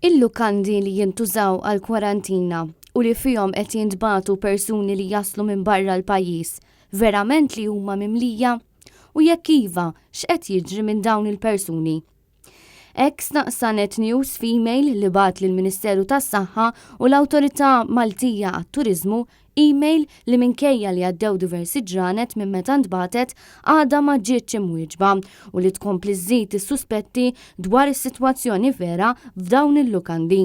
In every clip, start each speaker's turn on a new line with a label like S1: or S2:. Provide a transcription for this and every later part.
S1: Il-lukandi li jintużaw għall-kwarantina u li fihom qed jintbagħtu persuni li jaslu minn barra l-pajjiż, verament li huma mimlija? U jekk iva, x'qed jiġri minn dawn il-persuni? Hekk staqsa Net News f'email li bagħat lill-Ministeru tas-Saħħa u l-Awtorità Maltija għat-Turiżmu Email li minkejja li għaddew diversi ġranet minn meta ntbagħtet għadha ma ġietx imwieġba u li tkompli żżid is-suspetti dwar is-sitwazzjoni vera f'dawn il-lukandi.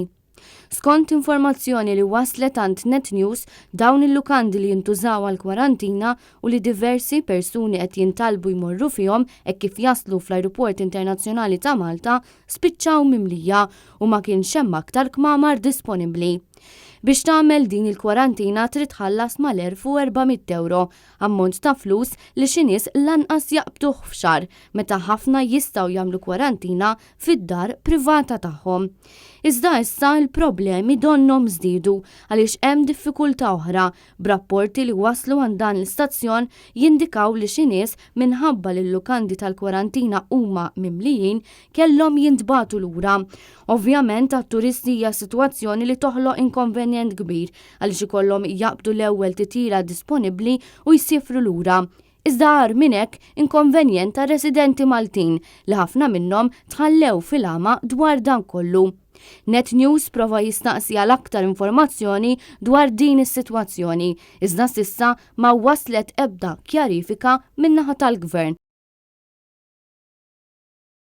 S1: Skont informazzjoni li waslet għand Net News, dawn il-lukandi li jintużaw għall-kwarantina u li diversi persuni qed jintalbu jmorru fihom hekk kif jaslu fl-Ajruport Internazzjonali ta' Malta spiċċaw mimlija u ma kienx hemm aktar kmamar disponibbli. Biex tagħmel din il-kwarantina trid tħallas mal-1,400 ewro, ammont ta' flus li xi nies lanqas jaqbduh f'xahar meta ħafna jistgħu jagħmlu kwarantina fid-dar privata tagħhom. Iżda issa l-problemi donnhom żdiedu għaliex hemm diffikultà oħra b'rapporti li waslu għand dan l-istazzjon jindikaw li xi nies minħabba li l-lukandi tal-kwarantina huma mimlijin kellhom jintbagħtu lura. Ovvjament għat-turisti hija sitwazzjoni li toħloq inkonvenjent kbir għaliex ikollhom jaqbdu l-ewwel titjira disponibbli u jsiefru lura. Iżda agħar minn hekk, inkonvenjent għar-residenti Maltin li ħafna minnhom tħallew fil-għama dwar dan kollu. Net News prova jistaqsi għal aktar informazzjoni dwar din is-sitwazzjoni, iżda s'issa ma waslet ebda kjarifika min-naħa tal-Gvern.